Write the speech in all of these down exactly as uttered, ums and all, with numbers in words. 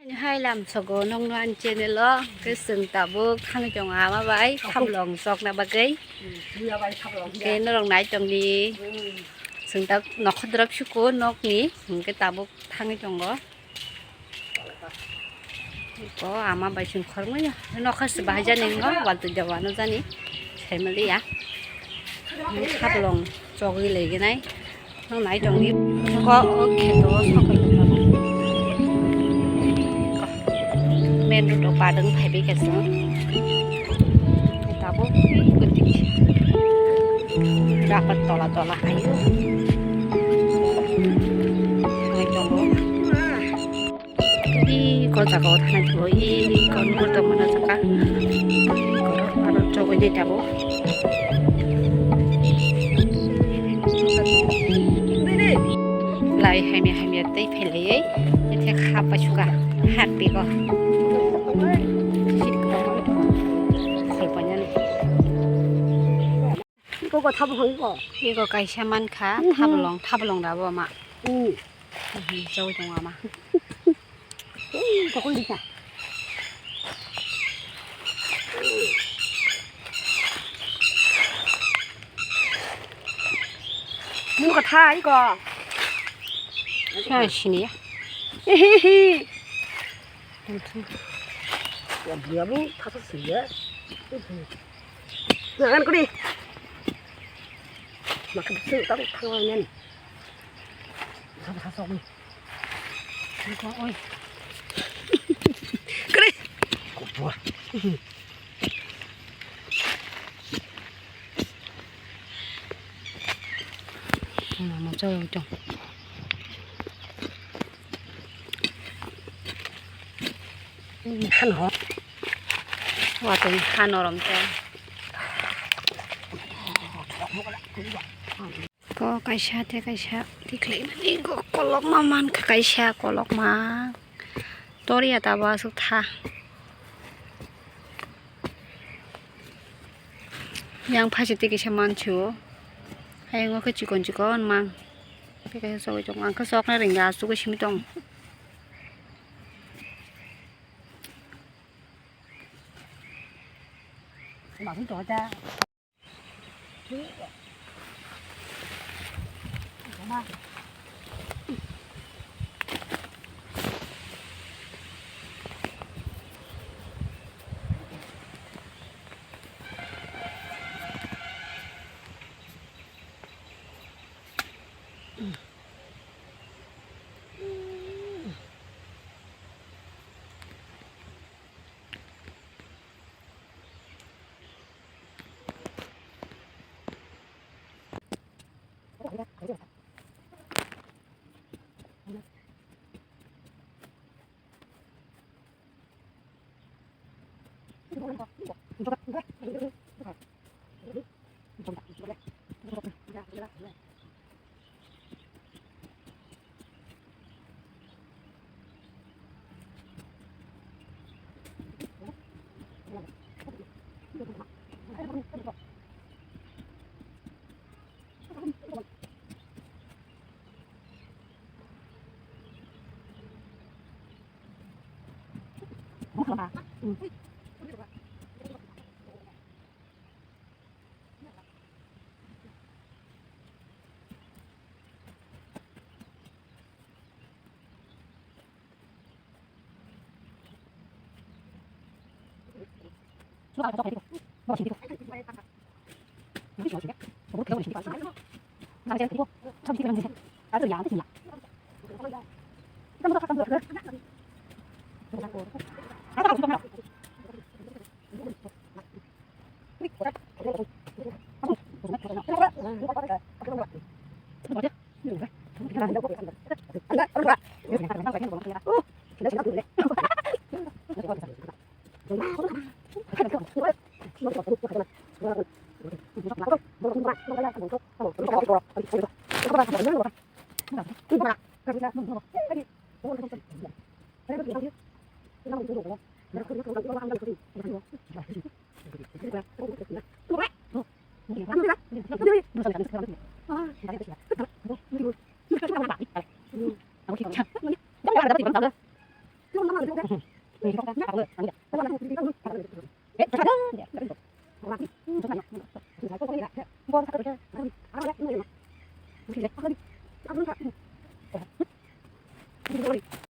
Hai lamsogo nongno ani channel o, hwnkhe chwng tabuk thangwi tongo ama bai thaplong chokna bagwi. Hwnkhe norok nai tongdi. Chwng tabuk nokha drop suko nokni, hwnkhe tabuk thangwi tongo. Ko ama bai chwng khoroknwi nokha se bahai jani wngkha, waltwi dewano jani. Family ya. Thaplong chogwi laiginai. Nang nai tongdi. Ko o kheto o sokol. Main road o badung phaibai khe chwng. Tabuk kutik. Rapat tola tola ayo. Nai tongo. Iko jaga o thangnaitwi iko nugwi tongmani jaga. Aro chogwi de tabuk. Lai hamya hamya tei phailaiwi tei kha paisuka hak tiko. Khol painani. Iko ko thaplong iko. Iko kaisa mankha thaplong, thaplong da bo ma. Chau tong ama. Kokon dika. Nung ko thai ko. Sa sini ya. Hihihi. Ya bu thasa sini ya. Ngan kuri. Maka bisi tak thang ngan. Thasa sok ni. Oi. Kare. Kopor. Mama chau chau. Hano. Watwi hano rom te. Ko kaisa tei kaisa tikhlai mani ko kolokma mankha kaisa kolokma. Toriya tabuk aswk tha. Yang phaisi tei kaisa mansi o. Ayang o khe chikon chikon mang. Tei kaisa chogwi tongo. Ang khe choknai rwngya aswk simi tong.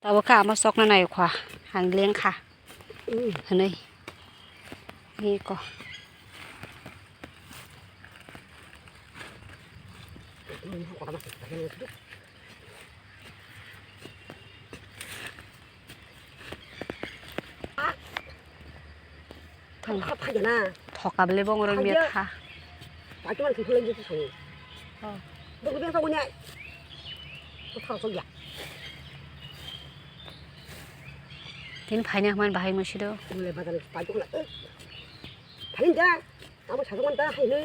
Tabuk khe ama chokna nai kha, ang leng kha hwnwi. Eko. Thang. Thok kha, thang na. Thok kha bele bongor miya kha. Paitwal khe thulai jesa sani. Oh. Dok dok sa unya. Ko thang so ya. Tin phaina hman bahai mo sido. Mule bazar paitwal. Thain ja. Abo sajwk manta haino.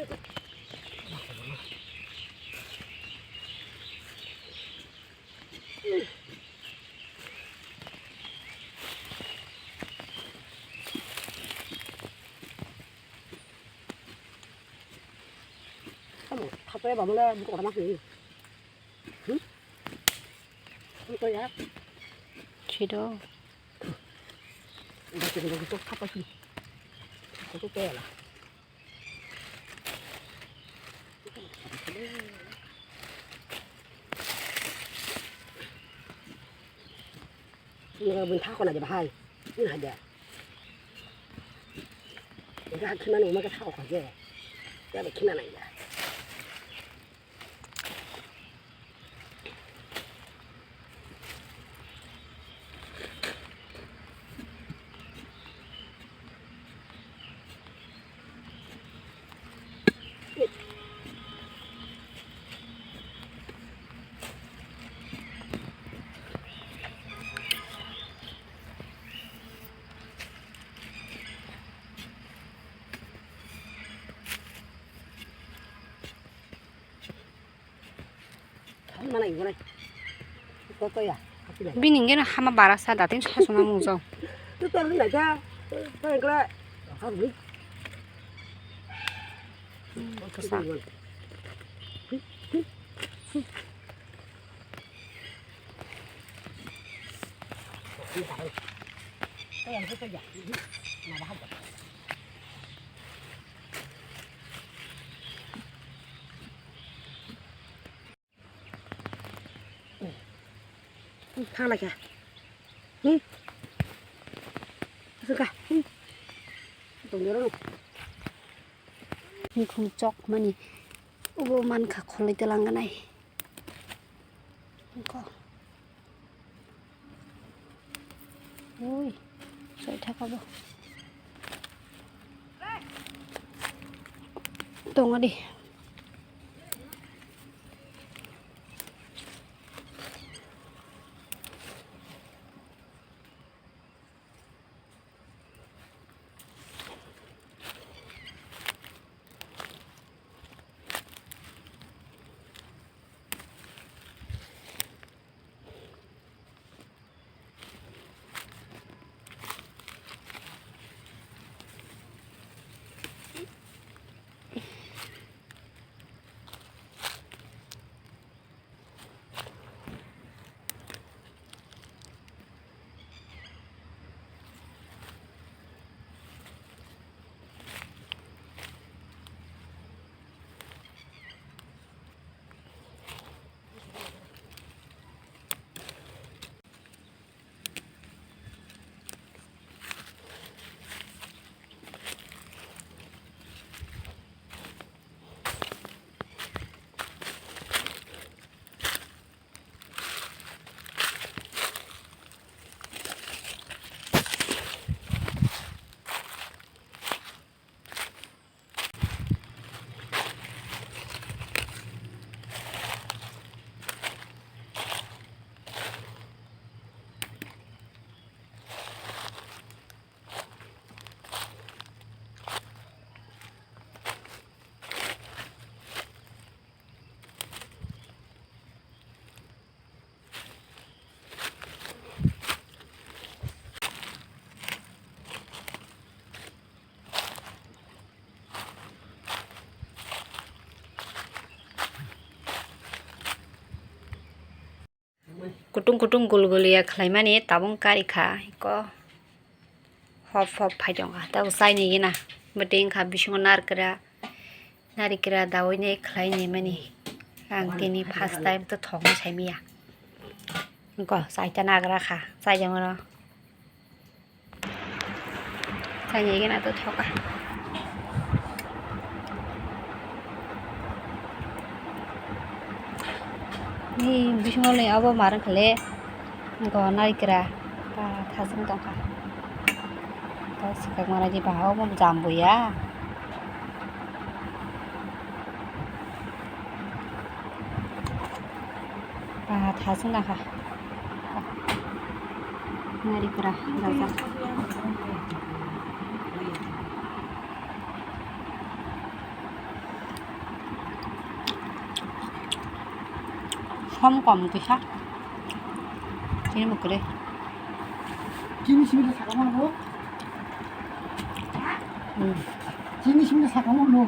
Tamo, thapai bamole buko rama kini. Hmm? Buko ya. Chido. Udah kita buko thapai sini. Buko kaya lah. Ini kalau bunyi takut aja bahai. Ini aja. Ini kan kena nih, makan takut aja. Ya, bikin aja. Bini hingke no hama bara sa dating sasong mung jong. Thang lai kha. Hmm. Aswk kha. Hmm. Tong dero. Mikhung chok mani. Ubo man kha kholai telang ganai. Ko. Ui, soi thaka bo. Tongo di. Kutung kutung gul gul ya khlaimani tabung karikha iko hop hop phai tongkha tabuk chaini gina bwtwi wngkha bisingo narikra Narikra dawi ni khlai ni mani. Ang tini first time to thok ma sai miya. Ko saita nagra kha, sai jang ro. Sai ni gena to thoka. Ni bisingo le abo marang khale. Go narikra ba thasung tongkha. To swkang mana di ba obo jambuya. Ba thasung tongkha. Narikra jajak. Som kom kisa. Chini bo kwrwi. Chini simi sakamo no. Hmm. Chini simi sakamo no.